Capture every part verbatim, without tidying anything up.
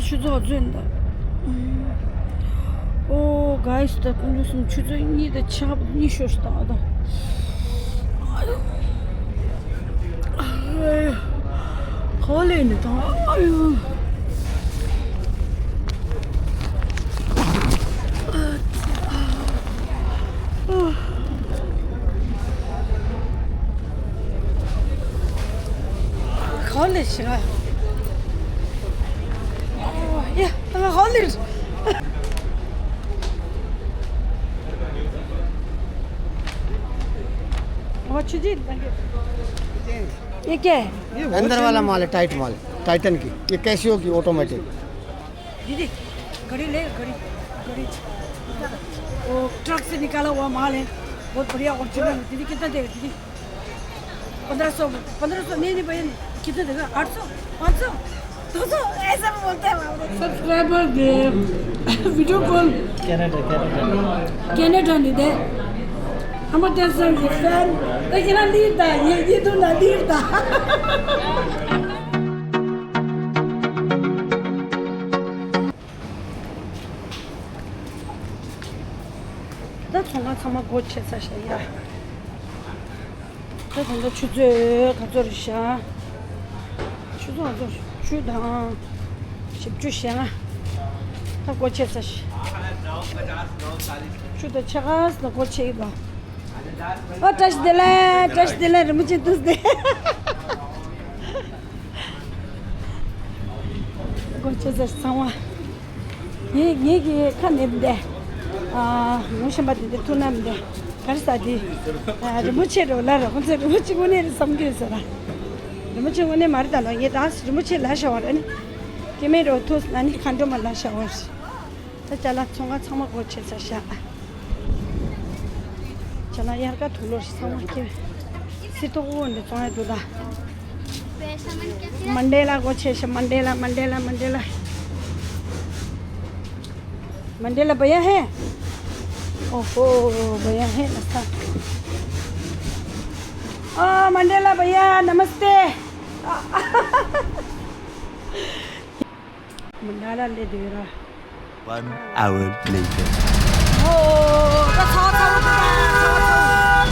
ཆུ་ཚོད་ཚོད་འདུག་ཨོ་གྷའི་སི། ད་དུང་ལུས་སུམ་ཆུ་ཚོད་གཉིས་དང་ཕྱེད་ཀ་གཉིས་ཤོར་སོང་ད་ད། ག་ལེ་ནི་ད། ཨ་ཡོ། ག་ལེ་ཤི་ར། ཡ། ད་ག་ལེ། ཨོ་ཆུ་ཆེན། ये क्या है? ये अंदर वाला माल है, टाइट माल, टाइटन की। ये कैसियो की, ऑटोमेटिक। दीदी, घड़ी ले, घड़ी, घड़ी। वो ट्रक से निकाला हुआ माल है, बहुत बढ़िया ओरिजिनल। दीदी, कितना देगा दीदी? पन्द्रह सौ। पन्द्रह सौ नहीं, नहीं भैया, नहीं। कितना देगा? आठ सौ? पाँच सौ? दो सौ? ऐसा भी बोलते हैं वहाँ पे। सब्सक्राइबर दे, video call. Canada, Canada. Canada नहीं दे। हम तो सर ये फैन, तो ये ना लीव था, ये, ये तो ना लीव था। ད་ཚོང་ཁང་ཚང་མ་སྒོ་ཕྱེ་ཚར་ཤག་ཡ། ད་ད་ལྟ་ཆུ་ཚོད་ག་ཚོད་རེད་ཤག་ཆུ་ཚོད་ག་ཚོད་རེད། བཅུ་དང་བཞི་བཅུ་ཞེ་ལྔ། ད་སྒོ་ཕྱེ་ཚར་ཤག་བཅུ་དང་ཕྱེད་ཀ་ལ་སྒོ་ཕྱེ་ཡིན་པ། ཨོ་བཀྲ་ཤིས་བདེ་ལེགས། བཀྲ་ཤིས་བདེ་ལེགས། རིན་པོ་ཆེ་འདུག་སྟེ། སྒོ་ཕྱེ་ཚར་ཚང་མ། ངེད་ངེད་ཀྱི་ཁ་ནས་འདི། ཨ། ངོ་ཤེས་པ་དེ་འདི་ཐུག་ན་འདི། ག་རེ་ཟ་དེ། ཨ། རིན་པོ་ཆེ་རོ་ལ་རོ་ཁོང་ཚོས་རིན་པོ་ཆེ་དངོས་གནས་རེད་བསམ་གྱི་ཡོད་ཟེར་ལ། རིན་པོ་ཆེ་དངོས་གནས་མ་རེད་ད་ལོ། ངས་ད་རིན་པོ་ཆེ་ལ་ཤ་བ་རེད་ནི། སྐྱེ་དམན་རོ་ཐུག་ན་ནི་མཁའ་འགྲོ་མ་ལ་ཤ་བ་རེད། ད་ཅ་ལག་ཚོང་ཁང་ཚང་མ་སྒོ་ཕྱེ་ཚར་ཤག་ཅ་ལག་དབྱར་ཁ་དུག་ལོག་ཚང་མ་ཁྱེར། སི་ཏོག་འོ་འདི་བཙོང་ཡ་འདུག་ད། मंडेला को छे छे मंडेला मंडेला मंडेला मंडेला भैया है। ओहो भैया है नस्ता। ओ मंडेला भैया नमस्ते। मंडेला ले दे रहा। One hour later. ओ, तो छाओ, छाओ, छाओ, छाओ।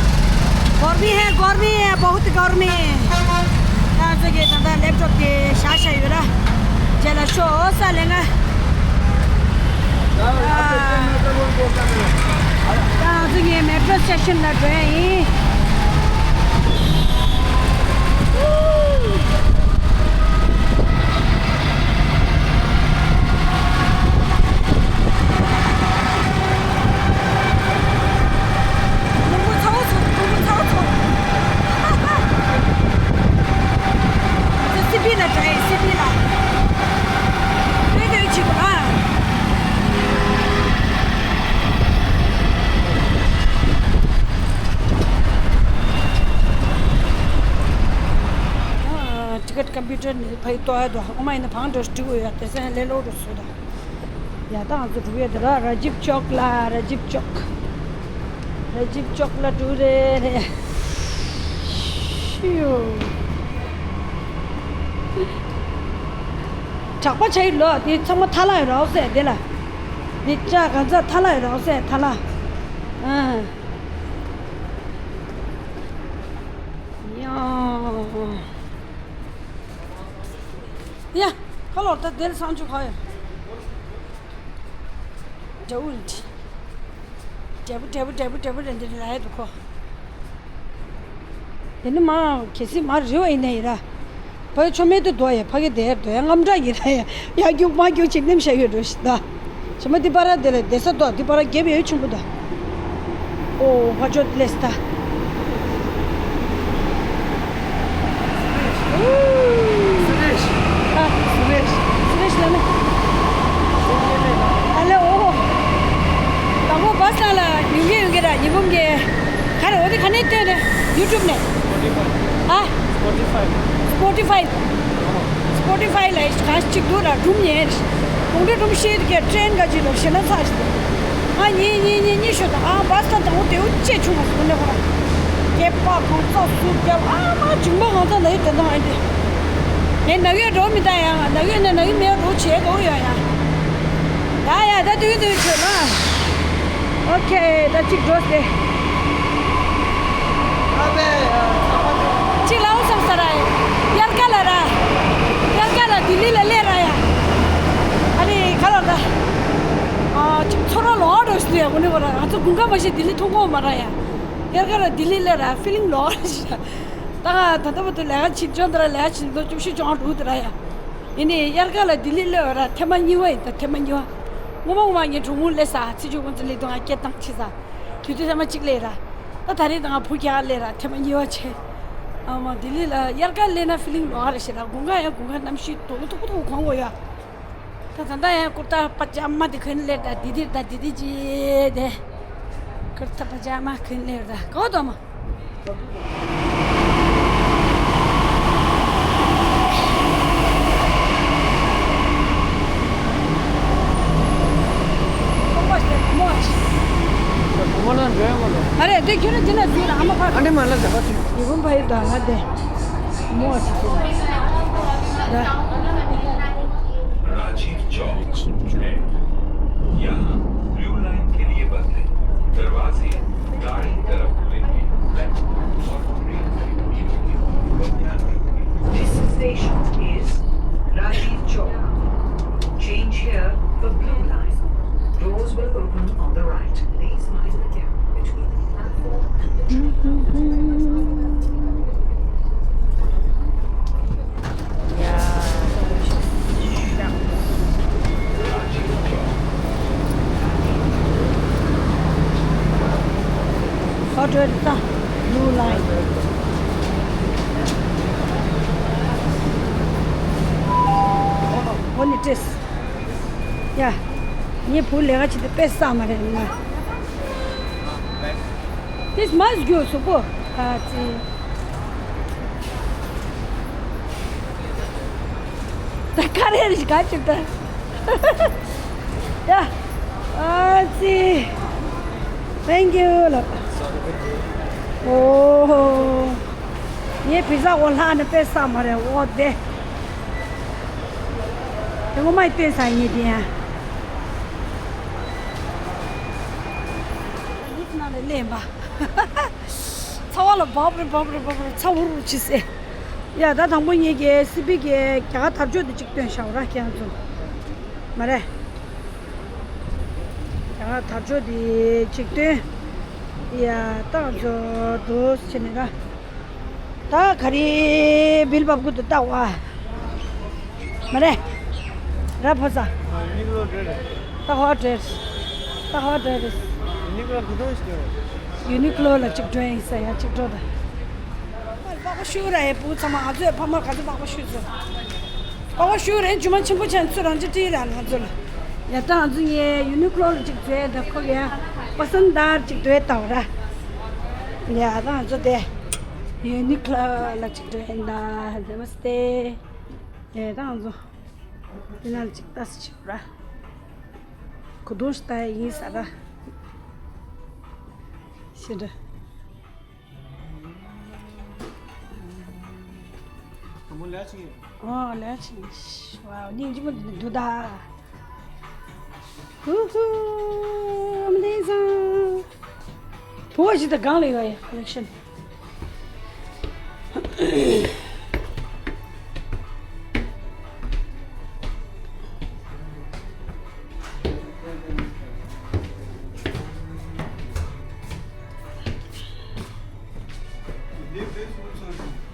गर्मी है, गर्मी है, बहुत गर्मी है। आज के तंदा लैपटॉप के शाशा युरा। जला शो सा लेंगा। आज ये मेट्रो स्टेशन लग गए हैं। टिकट कंप्यूटर ནས་ཕ་གི་ལྟོ་ཡ་དོ། ཨོ་མ་ཡིན་ན་བང་འགྲོ་འགྲིག་གོ་ཡ། དེ་སེ་ལེ་ལོ་འགྲོ་སུ་དོ། ཡ་ད་ང་ཚོ་འགྲོ་ཡ་དེ་ར་ར་ཇིབ་ཅོག་ལ། ར་ཇིབ་ཅོག་ར་ཇིབ་ཅོག་ལ་འགྲོ་རེ་རེ། ཤིའུ། གྲགས་པ་ཆ་ཡི་ལོ། དེ་ཚང་མ་ཐ་ལ་ཡོད་རོགས་སེ་དེ་ལ། དེ་ཅག་ག་ཚ་ཐ་ལ་ཡོད་རོགས་སེ་ཐ་ལ། ཨ། ཡ། ཡ། ཁ་ལོར་ད་དེར་སང་ཆུ་ཁ་ཡོད། འདྲ་བོ་རེད། འདྲ་བོ་འདྲ་བོ་འདྲ་བོ་འདྲ་བོ་རེད་འདི་རེད་ལ་ཡ་འདུག་གོ། དེ་ནི་མ་གལ་སྲིད་མ་རི་བ་ཡིན་ན་ཡིན་ར། ཕ་གི་ཆོ་མེད་དུ་འདུག་ཡ། ཕ་གི་དེར་འདུག་ཡ། རྔམ་དྲག་ཡིན་ར་ཡ། ཡ་རྒྱུག་མ་རྒྱུག་ཅིག་ནེམ་བྱ་ཡོད་འགྲོ་ཞིག་ད། ཆོ་མ་འདི་པ་ར་དེ་ལ་བསྡད་ས་འདུག་འདི་པ་ར་རྒྱབ་ཡོད་ཆུང་པོ་འདུག་ཨོ་ཕ་ཆོ་ལེ་སི་ད། སུ་རེཤ། ཨ། སུ་རེཤ། སུ་རེཤ་ལ་ནི། ཨ་ལེ་ཨོ། དང་པོ་བ་ས་ལ་ཡོང་གི་ཡོང་གི་ར་ཉི་འབུམ་གི། ག་རེ་འོ་དེ་ག་ནས་སྟོན་རེད། ཡུ་ཊུབ་ནས། ཨ། སྤོ་ཊི་ཕའི། སྤོ་ཊི་ཕའི་ལ་ག་ཅིག་འདུག་ར་སྒྲུང་ཉན། གོང་འདྲ་སྒྲུང་བཤད་ཀྱི་ཊེན་ག་ཅིག་ལ་ཞེ་ན་ཚ་ཞིག་ང་གཉིས་གཉིས་གཉིས་གཉིས་ཤོད་དང་ཨ་བ་ས་དང་པོ་དེའུ་ཅེ་ཆུང་བ་སོང་ནས་ཁོ་ར་སྐེད་པ་གང་ཚ་སུ་རྒྱབ་ཨ་མ་ཇིང་པ་གང་ཚ་ན་ཡི་དེ་དང་ཨེ་དེ་ངས་ནག་ཡོད་འགྲོ་མི་ད་ཡང་ནག་ཡོད་ནས་ནག་ཡོད་མེད་འགྲོ་བྱེད་དགོས་ཡོད་ཡ། དུས་དུས་ཁྱོད་ལ། ཨོ་ཁེ། ད་གཅིག་འགྲོ་སྟེ། གཅིག་ལའོ་བསམ་ས་ར། དབྱར་ཁ་ལ་ར། དབྱར་ཁ་ལ་ལྡི་ལི་ལ་སླེབས་ར་ཡ། ཨ་ནི་ག་ལ་ར། ཨ་གཅིག་ཚོར་བ་ལོག་འགྲོ་སྟེ་ཡ། འོ་ནི་བ་ར། ང་ཚོ་དགུན་ཁ་མ་ཤེས་ལྡི་ལི་མཐོང་གོ་མ་ར་ཡ། དབྱར་ཁ་ལ་ལྡི་ལི་སླེབས་ར། ཕི་ལིང་ལོག་ར་ཞིག་ད་ང་ད་ལྟ་བར་དུ་ལས་ཀ་བྱེད་ཅོང་དེ་ར། ལས་ཀ་བྱེད་དུས་བཅུ་བཞི་ཅོང་འགྲོ་དེ་ར་ཡ། ཡིན་ནའི་དབྱར་ཁ་ལ་ལྡི་ལི་སླེབས་ར་ཐེངས་མ་གཉིས་པ་ཡིན། ད་ཐེངས་མ་གཉིས་པ། སྔོན་མ་སྔོན་མ་ངའི་གྲོགས་མོ་སླེབས་ས། ཚེ་མཆོག་ཀུན་བརྩེ་སླེབས་དུས་ང་སྐད་བཏང་ཕྱིན་ས། དུས་དུས་ཐེངས་མ་གཅིག་སླེབས་ར། ད་ད་རེས་ད་ང་བུ་རྒྱག་སླེབས་ར་ཐེངས་མ་གཉིས་པ་བྱས། ཨ་མ་ལྡི་ལི་ལ་དབྱར་ཁ་སླེབས་ན་ཕི་ལིང་ལོག་ར་ཞེ་ར། དགུན་ཁ་ཡང་དགུན་ཁ་གནམ་གཤིས་དུང་ཐུག་པོ་ཐུག་པོ་གོན་དགོས་ཡ། ད་ད་ད་ཡང་ཀུར་ཏ་པ་ཇ་མ་དེ་གོན་སླེབས་ར། དེ་དེ་ད་དེ་དེ་ཅི་དེ། ཀུར་ཏ་པ་ཇ་མ་གོན་སླེབས་ར། གོ་དོ་མ། ཨ་རེ་དེ་ཁྱོད་རང་འདི་ན་ཟིན་ར། ཨ་མ་ཕར། ཨ་འདྲེ་མ་ལ་ཟ་བ་ཅི། ཡི་བུམ་ཕ་ཡི་དང་ང་དེ། མོ་ཅི་ཅི་ར། राजीव चौक है। यहाँ ब्लू लाइन के लिए बंद है। दरवाजे दाईं तरफ खुलेंगे। This station is Rajiv Chowk. Change here for Blue Line. Doors will open on the right. Please mind the gap between the platform and the train. ཁ་བྲལ་ད། Blue Line. ཨོ་ནི་ཏྲེས། ཡ། ངའི་བུ་ལས་ཀ་བྱེད་དུས་དཔེ་བསགས་མ་རེད་ང་། This must go སུ་གོ། ཨ་ཙི། ད་ཁ་རེ་རེ་ག་ཅིག་ད། ཡ། ཨ་ཙི། Thank you ལགས། ཨོ། ངའི་བི་ཟ་འོ་ལྷག་ནི་དཔེ་བསགས་མ་རེད། འོ་དེ། དེ་ངོ་མ་ཡི་བསྟན་ས་ཡིན་དེ་ཡང་། ཡིད་ནང་ལ་སླེབས་པ། ཚ་བ་ལ་བབ་རེ་བབ་རེ་བབ་རེ་ཚ་འུར་འུར་བྱེད་སྲིད། ཡ་ད་དང་པོ་ངེད་ཀྱི་སི་པི་གི་རྒྱ་གར་དར་ལྕོག་དེ་གཅིག་སྟོན་བཞག་ར་ཁྱེད་རང་ཚོ། མ་རེད། རྒྱ་གར་དར་ལྕོག་དེ་གཅིག་སྟོན། ཡ་ད་ང་ཚོ་འདུག་བྱས་ནས་ར། ད་ག་རེ་བིལ་བབ་གུ་དུ་ལྟ་བ། མ་རེད། ར་ཕོ་ས། ཡུ་ནི་ཀློ་འདྲ་རེད། ད་ཧོ་འདྲ་རེད། ད་ཧོ་འདྲ་རེད། ཡུ་ནི་ཀློ་གུ་དོན་ཞིག་ཡོད། ཡུ་ནི་ཀློ་ལ་གཅིག་འགྲོ་ཡིན་ས་ཡ་གཅིག་འགྲོ་ད། པགས་པ་བཤུས་ར་ཡ་བུ་ཚང་མ་ང་ཚོས་ཕ་མར་ག་ཚོད་པགས་པ་བཤུས་ཚོད། པགས་པ་བཤུས་རེད་རྒྱུ་མ་ཆེན་པོ་ཆེན་ཚོས་རང་ཅི་བྲིས་ར་ང་ཚོ་ལ། ཡ་ད་ང་ཚོ་ངས་ཡུ་ནི་ཀློ་ལ་གཅིག་བཟོས་ད་ཁོ་གི་ཡ་པ་སན་དར་གཅིག་བཟོས་ད་ར། ཡ་ད་ང་ཚོ་དེ། ཡུ་ནི་ཀློ་ལ་གཅིག་འགྲོ་ཡིན་ད། ནམ་སྟེ། ཡ་ད་ང་ཚོ་འདི་ན་གཅིག་ལྟ་སི་ཆེ་བ་ར། གོ་དོན་ཞིག་ལྟ་ཡིན་ས་ར། ཤི་འདྲ། ཨོ་ལས་ཆེ། ཝའོ་སྙིང་རྗེ་མོ་འདི་འདུག་ད། ཧུ་ཧུ། ཨམ་དེ་ཟ། བུ་བ་ཞིག་ད་གང་ལ་ཡོད་ཡ་ཀོ་ལེག་ཤན།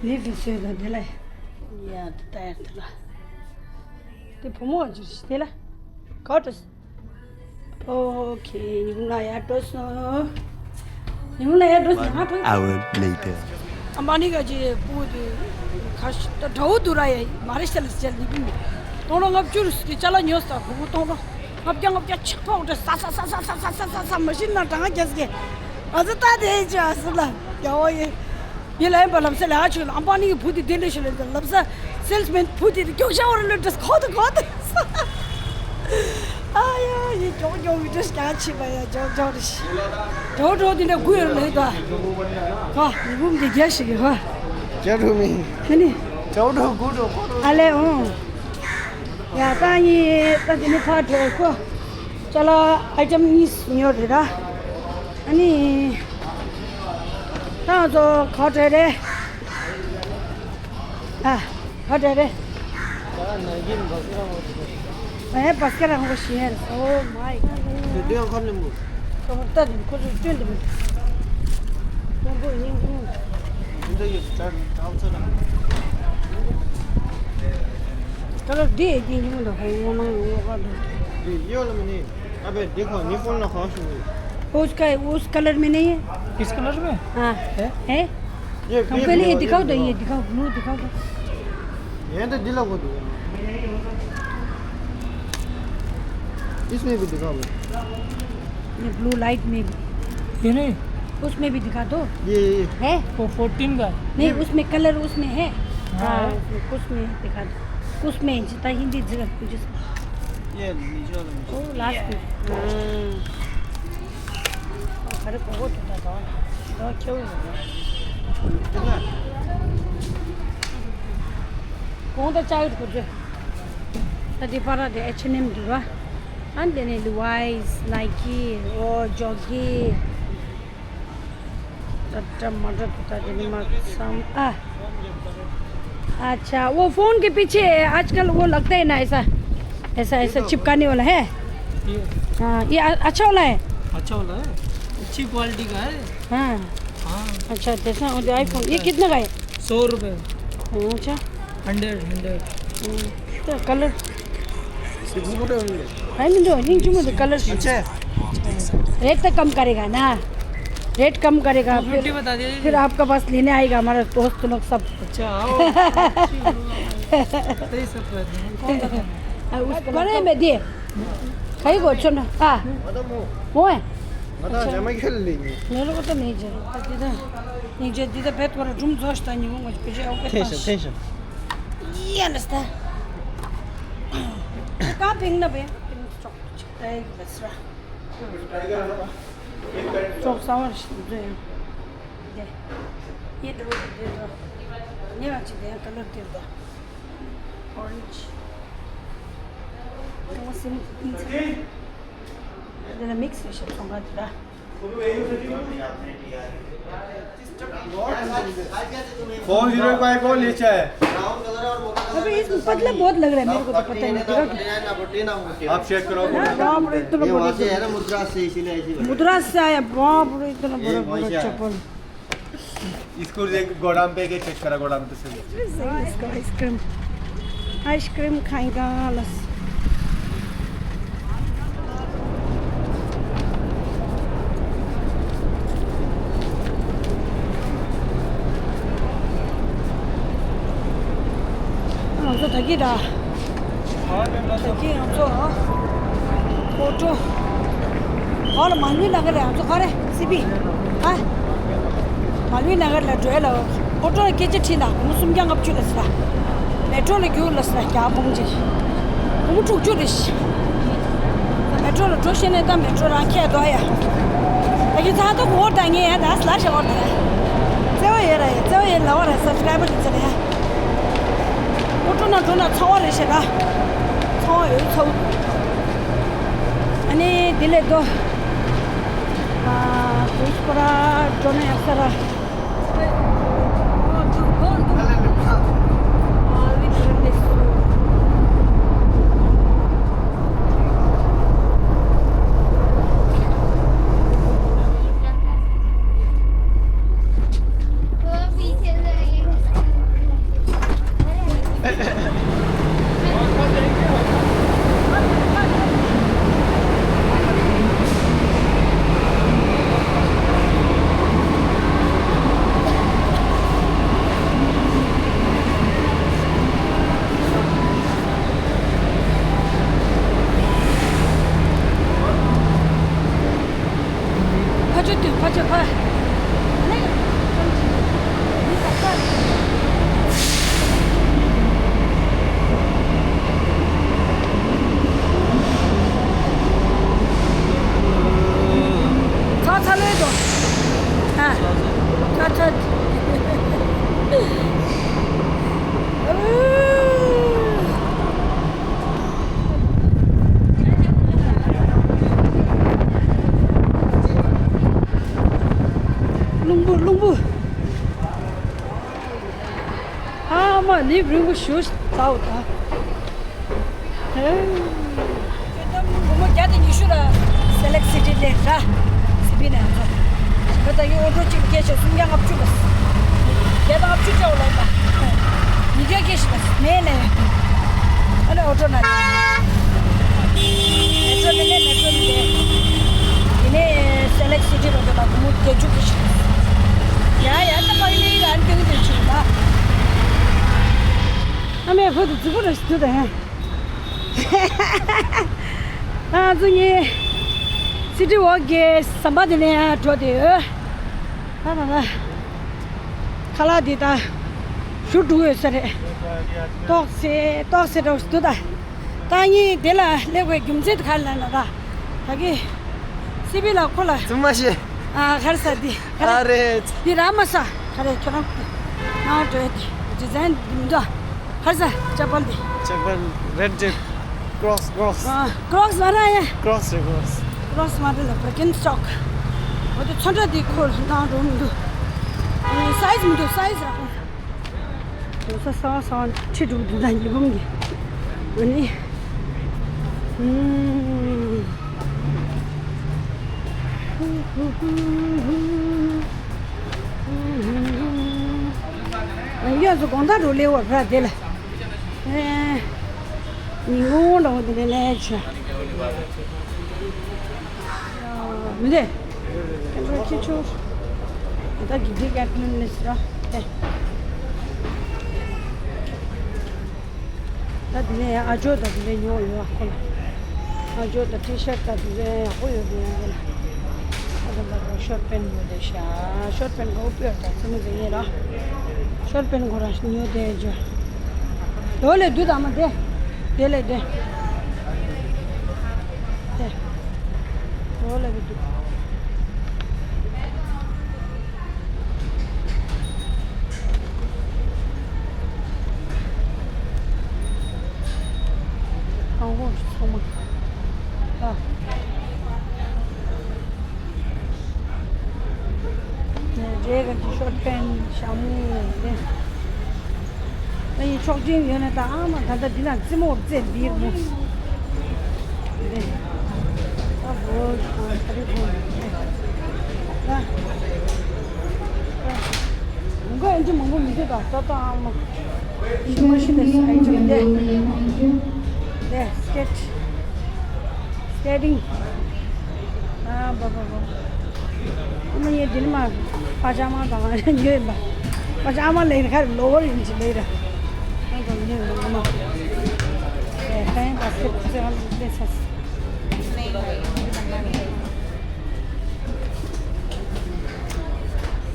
ལིབ་སི་ཊིག་སོ་ད་དེ་ལ་ཡ་ད་ད་ཡ་དེ་ལ། དེ་བུ་མོ་ཅིག་དེ་ལ་ག་འགྲོ་སོང་། ཨོ་ཁེ། ཉི་མ་ལ་ཡར་འགྲོ་སོང་། ཉི་མ་ལ་ཡར་འགྲོ་སོང་། One hour later. ཨམ་བ་ནི་ག་ཅི་པུ་དེ་ཁ་ཤ་ད་འདྲ་བོ་འདུག་ར་ཡ། མ་རེད་ཤ་ལ་ཤ་ལ་ནི་པི་མི་སྟོང་ལོ་ལྔ་བཅུ་རུ་སི་ཅ་ལག་ཉོས་ས་གོ་བོ་སྟོང་ལོ་ལྔ་བརྒྱ་ལྔ་བརྒྱ་ཆིག་ཐོག་འདྲ་ས་ས་ས་ས་མ་ཤི་ན་གྲངས་རྒྱ་སི་གེ་ཨ་ཟི་ད་དེ་ཅི་ཨ་སི་ལ་ཡ་བ་ཡེ། ཡིན་ལ་ཡིན་པ་ལམ་སེང་ལས་ཀ་བྱེད་ལ་ཨམ་བ་ནི་གི་བུ་དེ་དེ་ལས་ཤི་ལ་ལམ་སེང་སེལ་སི་མེན་བུ་དེ་དེ་མགྱོགས་ཤ་བར་ལོས་འདྲ་གོ་ད་གོ་ད། ཨ་ཡ་ཡི་མགྱོགས་མགྱོགས་མི་འདྲ་ཞིག་ཅིག་པ་ཡ་མགྱོགས་མགྱོགས་རེ་ཤི། མགྱོགས་མགྱོགས་དེ་འདྲ་དགུ་ཡོད་ལས་ད། ཧ་ཡི་བུམ་དེ་རྒྱ་ཞིག་གི་ཧ། རྒྱ་འགྲོ་མི། ཧ་ནི། མགྱོགས་འགྲོ་དགུ་འགྲོ་ཁོ་འགྲོ། ཨ་ལས་འོང་། ཡ་ད་ཡི་ད་དེ་ནི་ཕ་འགྲོ་ཁོ། ཅ་ལག་ཨའི་ཊམ་གཉིས་ཉོས་རེད་ར། ཨ་ནི། ད་ང་ཚོ་ག་པར་འགྲོ་རེད། ཨ། ག་པར་འགྲོ་རེད། ཨེ་བ་སི་ཀ་རང་གོ་ཤི་ཧེ། Oh my god. ད་ལོ་འདི་ཡིན་གྱི་མི་འདུག་ཧོ་ངོ་མ་ངོ་ག་འདུག अबे देखो, निपुण ना खाओ शुरू। उसका, उस कलर में नहीं है। किस कलर में? हाँ। है? है? ये हम पहले ये दिखाओ तो, ये दिखाओ, ब्लू दिखाओ तो। ये तो दिला को दो। इसमें भी दिखाओ। ये ब्लू लाइट में भी। ये नहीं। उसमें भी दिखा दो। ये, ये। है? वो फोर्टीन का है। नहीं, ये उसमें कलर उसमें है। हाँ, हाँ, है। उसमें कुछ में दिखा दो। कुछ में जितना हिंदी जगह कुछ। ये नीचे वाला में। ओ, लास्ट में। हम्म। अरे, बहुत होता था। दो क्यों? कितना? कौन सा चाहिए तुझे? तदी पारा दे एच एंड एम दूरा। And then Levi's, Nike, ओ, Jockey। टमाटर, टमाटर, टमाटर, टमाटर, सम-, आ। अच्छा, वो फोन के पीछे आजकल वो लगता है ना, ऐसा, ऐसा, ऐसा चिपकाने वाला है। ये। हाँ, ये अ-, अच्छा वाला है। अच्छा वाला है, अच्छी क्वालिटी का है। हाँ। हाँ। अच्छा, जैसा वो जो आईफोन, ये कितना का है? सौ रुपये। अच्छा। Hundred, hundred. हम्म, तो कलर। ये घूम रहे होंगे। भाई, मैं तो नहीं चुमो तो कलर। अच्छा। रेट तो कम करेगा ना, रेट कम करेगा। टू फिर, फिफ्टी बता दीजिए। फिर आपका पास लेने आएगा हमारा दोस्त लोग सब। अच्छा, आओ। सही सब कर देंगे। कौन सा करना है? आ, उसको बड़े में दे। खाई को छोड़। हाँ। वो है। अच्छा। मेरे को तो नहीं चाहिए। नहीं चाहिए, दीदा, पेट पर तुम जोश था, नहीं, वो मुझे पीछे आओ, पेट पर। ཐེངས་ཤིག་ཐེངས་ཤིག ये नस्ता। कहाँ पिंक ना बे? Pink chocolate. एक बस रहा। चौक सावर से जो है। दे। ये दो, दे दो। ये अच्छी दे, कलर दे दो। ऑरेंज। तो वो सिम, इधर मिक्स है, सब संगा दिला। फोन जीरो एक बाय फोन नीचे है। अबे, इसमें पतला बहुत लग रहा है मेरे को, तो पता नहीं लग रहा। आप चेक करो। हाँ, बाप रे, इतना ये बड़ा वहाँ से है ना, मुद्रा से, इसीलिए ऐसी बनी। मुद्रा से आया, बाप रे, इतना ये बड़ा, वहीं बड़ा से आया। चप्पल। इसको एक गोदाम पे के चेक करा, गोदाम पे से। इसको आइसक्रिम, आइसक्रिम खाएगा, लस। ང་ཚོ་ད་གི་ར། ད་གི་ང་ཚོ་ཧོ་ཏོ། ཧོ་ལ་མལ་བི་ན་གར་ལ་ང་ཚོ་ག་རེ་སི་པི། ཨ། མལ་བི་ན་གར་ལ་འགྲོ་ཡ་ལ་ཧོ་ཏོ་ལ་སྐད་ཆ་དྲིས་ན་སྒོར་མོ་སུམ་བརྒྱ་ལྔ་བཅུ་ལ་ཟེར། མེ་ཏྲོ་ལ་རྒྱུགས་ལ་ཟེར་བརྒྱ་སྒོར་མོ་གཅིག་སྒོར་མོ་དྲུག་ཅུ་རེད་ཤག་མེ་ཏྲོ་ལ་འགྲོ་ཤེས་ནས་ད་མེ་ཏྲོ་རང་ཁྱེར་འགྲོ་ཡ། ད་གི་ཚ་ཏོ་གོ་ད་ངས་ཡ་ད་སླ་ཞེ་བར་ད་ཡ། བརྩེ་བ་ཡོད་ར་ཡ། བརྩེ་བ་ཡོད་ལ་བ་ར་སབ་སི་ཀ་རའི་བར་ཡིན་ཚེ་ལ་ཡ། ཨོ་ཊོ་ནང་འགྲོ་ན་ཚ་བ་རེད་ཤག་ག་ཚ་བ་ཡོད་ཚ་བ། ཨ་ནི་དེ་ལས་ལྡོག་ཨ་དུས་སྐོར་ར་འགྲོ་ན་ཡག་ས་ར། རླུང་བུ། ཨ་མ་ནི་རླུང་བུ་ཞུ་ལྟའོ་ད། ཧེ། སྒོར་མོ་བརྒྱ་དང་ཉི་ཤུ་ལ་སེ་ལེག་སི་ཊི་ལས་ར། སི་པི་ནས་ང་ཚོ། ད་ལྟ་ཡི་ཨོ་ཊོ་གཅིག་སྐྱེལ་ཆོག་སུམ་བརྒྱ་ལྔ་བཅུ་ལ། བརྒྱ་དང་ལྔ་བཅུ་ཅོག་ལ་ཡིན་པ། ཉིས་བརྒྱ་སྐྱེལ་ཞིག་ལ་མེད་ནས། ཨ་ནི་ཨོ་ཊོ་ན། མེ་ཊྲོ་མི་ནས་མེ་ཊྲོ་མི་ནས། དེ་ནས་སེ་ལེག་སི་ཊི་བར་དུ་ལ་སྒོར་མོ་བརྒྱད་ཅུ་སྐྱེལ་ཞིག་ལ། ཡ་ཡ་ད་པགས་ལི་ལ་ཨ་ནི་ཏིང་ཏིང་ཆུ་ལ། ཨ་མའི་བུ་དེ་རྫིག་པོ་རེད་ཞིག་འདུག་ད་ཧན། ང་ཚོ་གཉིས་སི་ཊི་ཝོག་གི་ཟམ་པ་དེ་ནས་འགྲོ་བསྡད་ཡོད། ད་ད་ད། ཁ་ལག་འདི་ད་ཞུ་འགྲོ་ཡོད་ས་རེད། ཏོག་ཙེ་ཏོག་ཙེ་འགྲོ་འདུག་ད། ད་གཉིས་དེ་ལ་སླེབས་པའི་རྒྱུ་མཚན་དེ་ག་རེ་ལབ་ན་ད། ད་གི་སི་པི་ལ་ཁོ་ལ། ཙི་མ་ཤེས། ཨ་ག་རེ་ཟེར་འདི་ག་རེ། ཨ་རེད། འདི་ར་མ་ས་ག་རེ་ཁྱོད་རང་ནང་འགྲོ་ཡ་དེ་ཌི་ཛའིན་འདི་མི་འདུག་ཨ། ག་རེ་ཟེར་ཅ་པལ་འདི། ཅ་པལ་རེད་ཌི་ཀྲོག་སི་ཀྲོག་སི། ཨ་ཀྲོག་སི་མ་ར་ཡ། ཀྲོག་སི་རེད་ཀྲོག་སི། ཀྲོག་སི་མ་རེད་ལ་བྷིར་ཀིན་སི་ཊོག་འོ་དེ་ཚོན་ཁྲ་འདི་ཁོ་ནང་འགྲོ་མི་འདུག་ཨ་ནི་སའི་ཛི་མི་འདུག་སའི་ཛི་རག་པ། འོ་ས་ས་ས་ཁྲི་དྲུག་འདི་དང་ཉི་འབུམ་གྱི། ཨ་ནི། ཨུམ། ཡོད་ཚོ་དགོང་དག་རུ་ལེ་བར་ར་དེ་ལ། ཨེ། ཉིན་གུང་འདྲ་བོ་དེ་ལས་ལས་བྱ། མི་དེ། ཀེམ་ར་ཁྱི་ཆུ། ད་གི་འདི་ཀེ་ཊི་ལིན་ལས་ར། ཨེ། ད་དེ་ནས་ཨ་ཇོ་ད་དེ་ནས་ཉོ་ཡོད་ཨ་ཁོ་ལ། ཨ་ཇོ་ད་ཊི་ཤར་ད་དེ་ནས་ཡག་པོ་ཡོད་དེ་ཡོད་ལ། ཨ་ད་ལ་ཤོར་ཊི་པེན་ཡོད་དེ་ཤ། ཤོར་ཊི་པེན་གོ་པེ་ད་སེ་མོ་ཟེ་ཡེ་ར། ཤོར་ཊི་པེན་གོ་ར་ཉོ་དེ་ཇོ། དོ་ལེ་དུ་ད་མ་དེ། དེ་ལེ་དེ། དེ། དོ་ལེ་དུ། དང་པོ་ཚང་མ། ཨ། ནས་རེ་ག་གི་ཤོར་ཊི་པེན་ཞྭ་མོ་ནས། ཨ་ཡི་ཆོག་ཅིང་ཡོད་ན་ད་ཨ་མ་ད་ལྟ་འདི་ན་རྩེད་མོ་རྩེད་འདིར་མོ། འདི། ད་བོ་ཁ་རི་བོ། ད། མགོ་ཨེ་འདྲ་མང་པོ་མི་འདུག་ད་ད་ད་ཨ་མ། ཤི་མ་ཤི་ད་ཨེ་འདྲ་མི་འདུག་འདི། སི་ཀེ་ཊི། སི་ཀེ་ཊིང་། ཨ་བ་བ་བ། ཨ་མ་ཡེ་འདི་ནི་མ། པ་ཅག་མ་དང་ཉོས་ཡིན་པ། པ་ཅག་མ་ལེན་ཁར་ལོ་བར་ཡིན་གྱི་ལེ་ར། ཨ་དང་ཉོས་ཡིན་པ་ཨ་མ། ཨེ་ད་ཡིན་པ་སི་ཀེ་ཊི་ཟེར་བ་ལེ་ཚ། ན་འདི་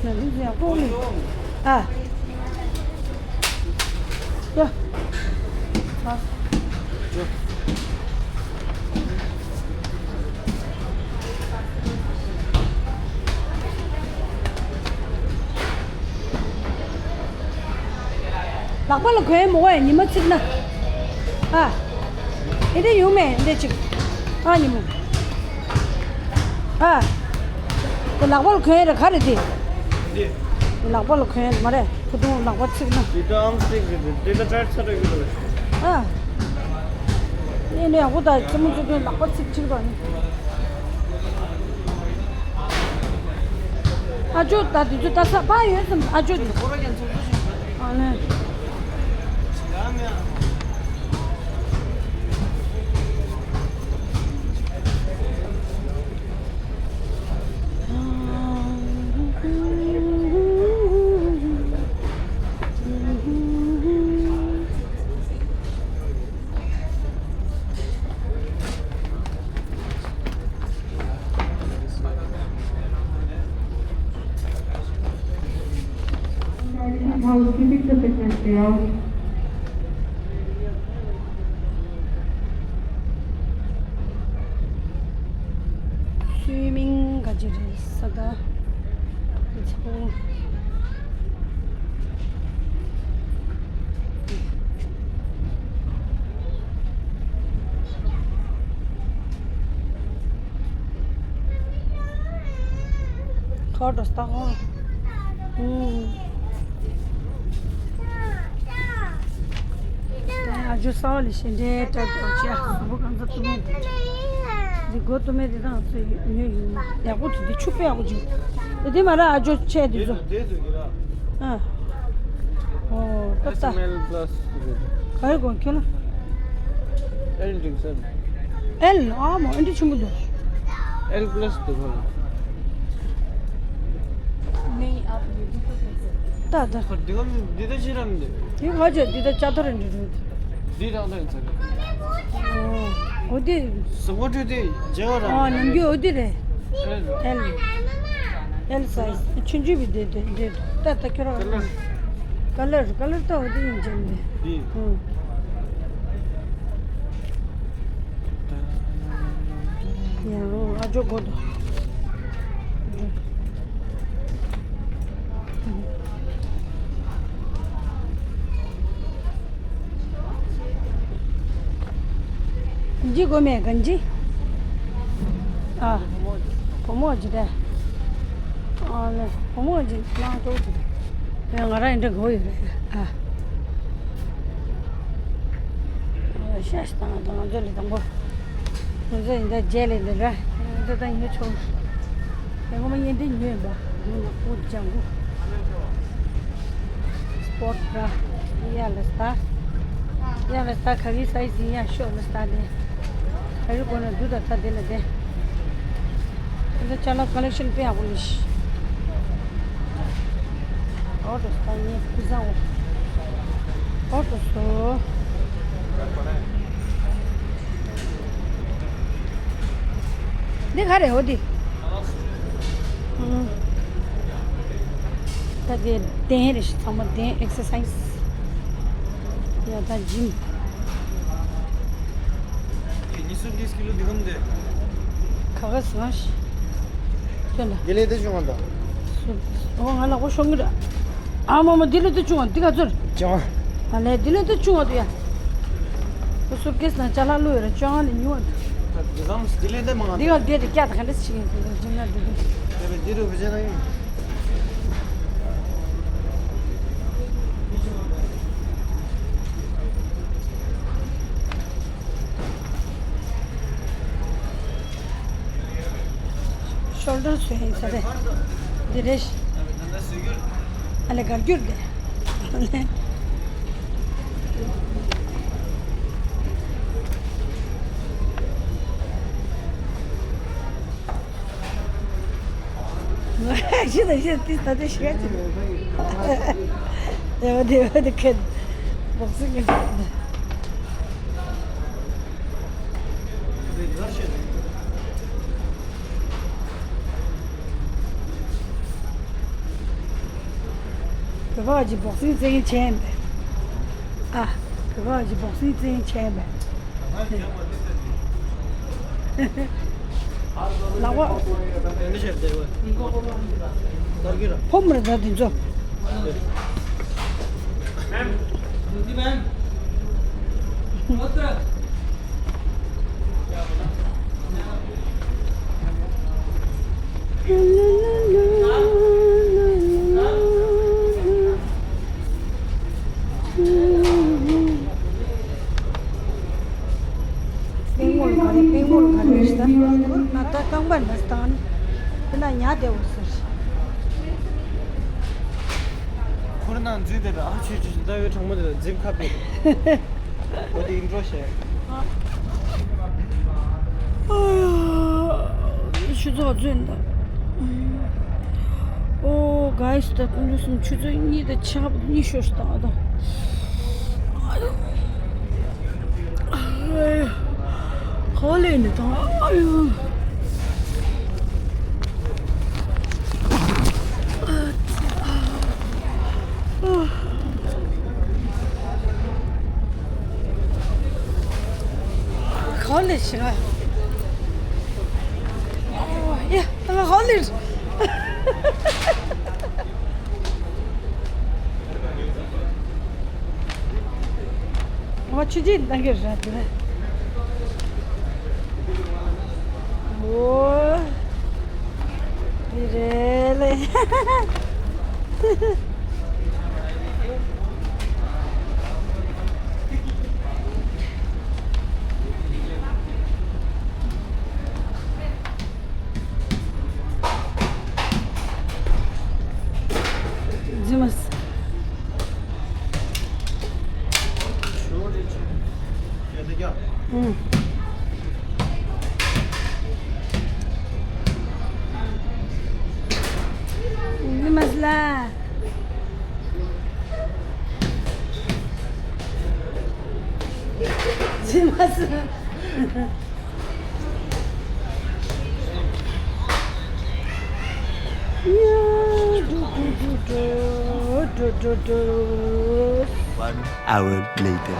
ཟེར་ཡག་པོ་ལེ། ཨ། ཡ། ཨ། ལག་པ་ལ་གོན་མོ་བས་ཉི་མ་ཚིག་ན། ཨ། ཨེ་འདྲ་ཡོང་མེད་འདྲ་ཅིག་ཨ་ཉི་མ། ཨ། དེ་ལག་པ་ལ་གོན་རེ་ག་རེ་དེ། འདི། ལག་པ་ལ་གོན་མ་རེད་ཕུ་ཐུང་ལག་པ་ཚིག་ན། འདི་ད་ཨམ་སི་ཊིག་རེད་འདི་ད་ཊའིཊ་ས་རེད་གི་རེད། ཨ། ནས་ནས་ཡག་པོ་ད་རྩེད་མོ་རྩེ་དུས་ལག་པ་ཚིག་ཚིག་ར་ནི། ཨ་ཅོ་ད་དེ་ཚོ་ད་ས་པ་ཡོད་སམ་ཨ་ཅོ་དེ། ཨ་ནི། Housekeeping to fitness area. སུའི་མིང་ག་ཅི་རེད་ས་ད། It's cool. ཁོ་འགྲོ་སྟག་ཧོ། ཨ་ཇོ་ས་བ་ལི་ཤེ་འདྲེ་ཏྲ་ཏོ་ཅི་ཨ་སུ་བོ་གང་ཟ་ཏུ་མེད་དེ་འདི་གོ་ཏུ་མེད་དེ་དང་ཚོ་ཉོས་ཡིན་ཡག་པོ་དེ་དེ་ཆུ་དཔེ་ཡག་པོ་ཅིག་དེ་དེ་མ་ར་ཨ་ཇོ་ཆེ་དེ་ཚོ་ཨ་ཨོ་ཏ་ཏ་ག་རེ་གོ་ཁྱོད་ལ་ཨེལ་འགྲིག་ས། ཨེལ། ཨ་མ་ཨེ་འདྲ་ཆེན་པོ་འདུག་ཨེལ་པ་ལ་སི་འདུག་ག་ལ། ད་ད། འདི་ག་འདི་ད་ཅི་རམ་འདི། འདི་ག་ཅི་འདི་ད་ཅ་ཐོ་རེ་འདྲ་འདུག་འདི་དང་ད་ཡིན་ས་རེད། ཨོ་འདི། སུ་གོ་ཁྲུ་དེ་ཇེ་བ་ར། ཨ་ནམ་རྒྱུན་འོ་འདི་རེད། ཨེལ། ཨེལ། ཨེལ་སའི་ཛི། ཆུང་ཆུང་བི་དེ་དེ་དེ་ད་ད་ཁྱོད་རང་། ཀ་ལར། ཀ་ལར་ཀ་ལར་ད་འོ་དེ་ཡིན་ཅན་དེ། འདི། ཨུ། ཡང་ཨ་ཇོ་གོ་དོ། གན་ཇི་གོ་མེད་གན་ཇི། ཨ། བུ་མོ་ཇི་ལྟ། ཨ་ལེ་བུ་མོ་ཇི་ལང་ཏོ་ཇི་ལྟ། ང་རང་ཡིན་འདྲ་གོ་ཡོད་རེད་ཨ། ཤ་ཤ་དང་དང་ང་ཚོ་ལས་དང་པོ། ང་ཚོ་ཡིན་འདྲ་རྗེས་ལས་འདི་འདྲ་ཡིན་འདྲ་དང་ཉོ་ཆོག་ཡང་ངོ་མ་ཡིན་འདྲ་ཉོས་པ། ཡིན་ན་ཁོ་ལྗང་གུ། སྤོར་ཊི་ར། ཡ་ལ་སྟ། ཡ་ལ་སྟ་ག་གི་སའི་ཛི་ཡ་ཤོ་ལ་སྟ་དེ། ག་རེ་དགོས་ན་འདུག་ད་ད་དེ་ལ་དེ། ད་ཅ་ལག་ཀ་ལེག་ཤན་དཔེ་ཡག་པོ་ལས་ཤི། ཨོ་ཏོ་སྟ་ངའི་ཕུ་ཟ་འོ། ཨོ་ཏོ་སོ། འདི་ག་རེ་འོ་འདི། ཨུམ། ད་དེ་གདན་རེ་ཞིག་ཚང་མ་གདན་ཨེག་སར་སའི་ཛི། ཡ་ད་ཇིམ། ཉི་སུ་ལིས་ཀི་ལོ་འདི་གམ་དེ། ཁ་ཁ་སང་ཞིག་ཁྱོད་ལ། དེ་ལས་དེ་བྱུང་བ་འདུག་ཨོ་ང་ལ་ཨོ་ཤོང་གི་ར། ཨ་མ་མ་འདི་ལས་དེ་བྱུང་བ་འདི་ག་ཚོད། ཅང་། ཨ་ལས་འདི་ལས་དེ་བྱུང་བ་འདུག་ཡ། ཨོ་སུ་ཀེས་ན་ཅ་ལག་བླུགས་ཡོད་ར་ཅང་ལས་ཉུང་བ་འདུག་འདི་གམ་འདི་ལས་དེ་མང་འདི་ག་འདི་དེ་སྐྱ་ད་ག་འདྲ་ཞིག་ཡིན་འདི་ལས་ཇིམ་ན་འདི་འདི། དེ་བས་འདི་རུ་བུ་ཆེ་ན་ཡིན། ཤོལ་ཌར་བཟོས་ཡིན་ས་རེད། འདི་རེད། ཨ་ལེ་གར་རྒྱུར་དེ། ཤི་ད་ཤི་ཏི་ད་ཏི་ཤི་ག་ཅི། ཡ་བ་དེ་བ་དེ་ཁེན་བོག་སིང་གི་ཅི། བོད་པ་ཅི་བོག་སིང་རྩེད་མཁན་བྱས་ཡིན་པས། ཨ། བོད་པ་ཅི་བོག་སིང་རྩེད་མཁན་བྱས་ཡིན་པས། ལག་པ། ཕོ་མོ་རེད་ད་དེ་ཚོ། པེང་མོལ་ག་རེ་པེང་མོལ་ག་རེ་ཞིག་ད། ང་ད་རྐང་པ་འདྲ་སྟངས་ནི། དེ་ན་ཉལ་བསྡད་འོ་ཟེར། ཁོ་རང་ནང་འཛུལ་བསྡད་ར་ཨ་ཆུ་ཆུ་ཆུ་ད་ཡོད་གྲང་མོ་དེ་ལ་འཛིབ་ཁ་པེ། འོ་དེ་ཨིན་ཊྲོ་བྱས། ཆུ་ཚོད་འཛུལ་འདུག་ཨོ་གྷའི་སི་ད་དུང་ཆུ་ཚོད་གཉིས་དང་ཕྱེད་ཀ་གཉིས་ཤོར་སོང་ད། ཨ་ཡོ། ག་པར་སླེབས་ནས་ད། ཨ་ཡོ། ག་པར་སླེབས་ཤག་ཡ། ང་ཧོ་ལི། ང་ཆུ་རྐྱལ་བཏང་གི་རེད་དེ། ཨོ། དེ་རེད་ལེ། རྫུན་མ་ཟེར། ཨུམ། རྫུན་མ་ཟེར་ལ། རྫུན་མ་ཟེར། One hour later.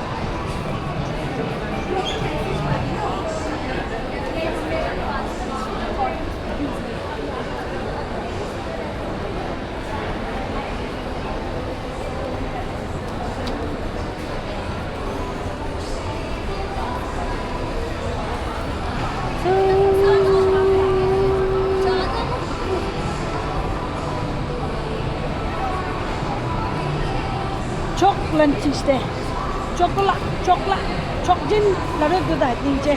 ཅོག་ལན་ཅིག་སྟེ། ཅོག་ལ་ཅོག་ལ་ཅོག་ཅན་ལ་རོལ་དུ་ད་སྙིང་རྗེ།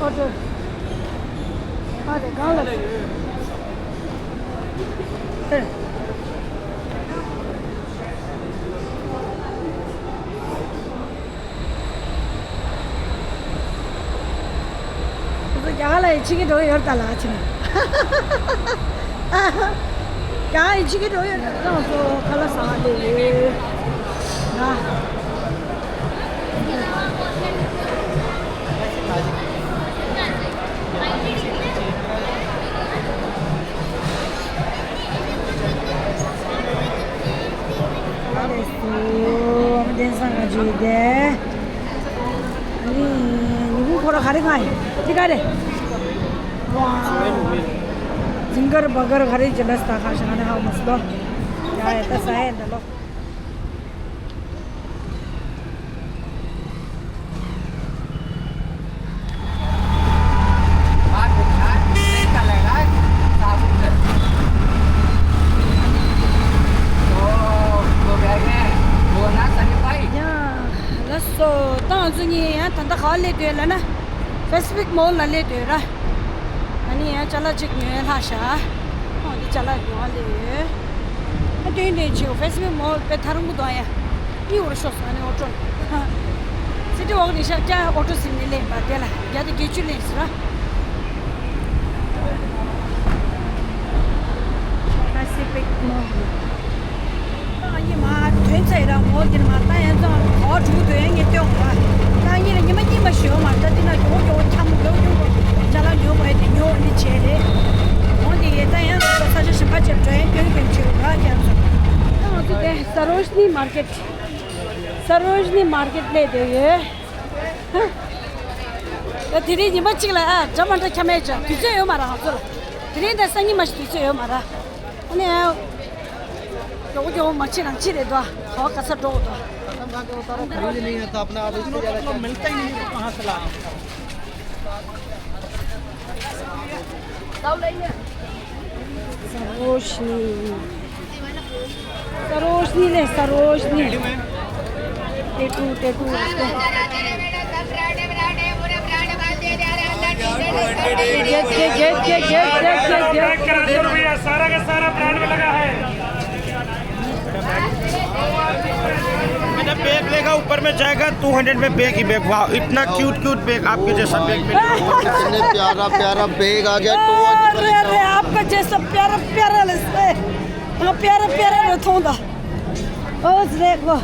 ཨོ་ཏོ། ཨ་རེ་གང་ལ། ཨེ། ཁོ་ཚོ་རྒྱ་གར་ལ་ཡི་ཕྱི་གི་འགྲོ་ཡོད་ད་ལ་ཕྱི་ནས། རྒྱ་གར་ཡི་ཕྱི་གི་འགྲོ་ཡོད་ད་ལ་ཁོ་ཚོ་ཁ་ལག་ཟ་བ་སླེབས་ཡོད་ན། ཨ་ལས་སུ་བདེན་བཟང་ང་འཇུས་ཏེ། ཨ་ནི་ཉི་ཧོང་ཁོ་ར་ག་རེ་ང་ཡི་ཅི་ག་རེ། ཝ། ཛིང་གར་བ་གར་ག་རེ་ཅི་འདྲ་སྟ་ཁ་ཤ་ང་ནི་ཧ་མ་སི་ལོ། ཡ་ཡ་ད་ས་ཡ་འདི་ལོ། ཡ་ལགས་སོ། ད་ང་ཚོ་གཉིས་ཡང་ད་ལྟ་ག་པར་སླེབས་ཡོད་ལབ་ན། ཕེ་སི་ཕིག་མོལ་ལ་སླེབས་ཡོད་ར། ཨ་ནི་ཡང་ཅ་ལག་ཅིག་ཉོས་ལྷག་ཤག་ཨོ་འདི་ཅ་ལག་ཉོ་བ་སླེབས་ཡོད། ཨ་དེ་ནས་ཆེའུ་ཕེ་སི་ཕིག་མོལ་དཔེ་ཐག་རིང་པོ་འདུག་ཨ་ཡ། གཉིད་ཧུར་ཤོར་སོང་ཨ་ནི་ཨོ་ཊོ། སི་ཊི་ཝོག་ནས་ཤར་བསྐྱར་ཨོ་ཊོ་ཟིན་ནས་སླེབས་པ་དེ་ལ་བརྒྱ་དང་བརྒྱད་ཅུ་ལེན་ཟེར་ར། ཕེ་སི་ཕིག་མོལ། ཨ་ཡེ་མ་ཐོན་ཚེ་རང་མོ་དེར་མ་ལྟ་ཡན་ཙང་གོ་དྲུག་དོན་ངེས་སྟོན་ར། ད་ཉིན་ལ་ཉི་མ་གཉིས་མ་ཞོ་མ་ད་དེ་ན་མགྱོགས་མགྱོགས་འཁྱམ་མགྱོགས་མགྱོགས་ཅ་ལག་ཉོ་བ་དེ་ཉོ་འདི་བྱས་རེད། འོང་དེ་ཡེ་ད་ཡང་ཚོ་ས་ཆ་གཞན་པ་ཅིག་འགྲོ་ཡན་སྐྱོན་སྐྱོན་བྱེད་ར་རྒྱ་མཚོ། ད་ང་ཚོ་དེ་ས་རོ་ཤི་ནི་མར་ཀེ་ཊི། ས་རོ་ཤི་ནི་མར་ཀེ་ཊི་སླེབས་བསྡད་ཡོད། ད་དེ་རིང་ཉི་མ་གཅིག་ལ་ཨ་འདྲ་མ་འདྲ་འཁྱམ་ཡས་ཅིག་དུས་ཚོད་ཡོད་མ་རེད་ང་ཚོ་ལ། དེ་རིང་ད་སང་ཉིན་མ་ཞིག་དུས་ཚོད་ཡོད་མ་རེད། ཨ་ནི་ཨ། མགྱོགས་པོ་མགྱོགས་པོ་མ་ཕྱིན་རང་ཕྱིན་རེད་དོ། ག་བ་ག་ས་འགྲོ་དགོས་དོ། खत्म खा के उतारो, खरीद नहीं है तो अपना आप इसको ज्यादा क्या मिलता ही नहीं है तो कहाँ से लाओ? सरोजनी ले, सरोजनी। टेटू, टेटू, इसको। सारा का सारा ब्रांड में लगा है। बेटा, बैग लेगा, ऊपर में जाएगा, टू हंड्रेड में बैग ही बैग। वाह, इतना क्यूट क्यूट बैग, आपके जैसा बैग मिला। इतने प्यारा प्यारा बैग आ गया, टू हंड्रेड में। अरे, अरे, आपका जैसा प्यारा प्यारा लगता है। हाँ, प्यारा प्यारा रथों दा। ओ, देखो।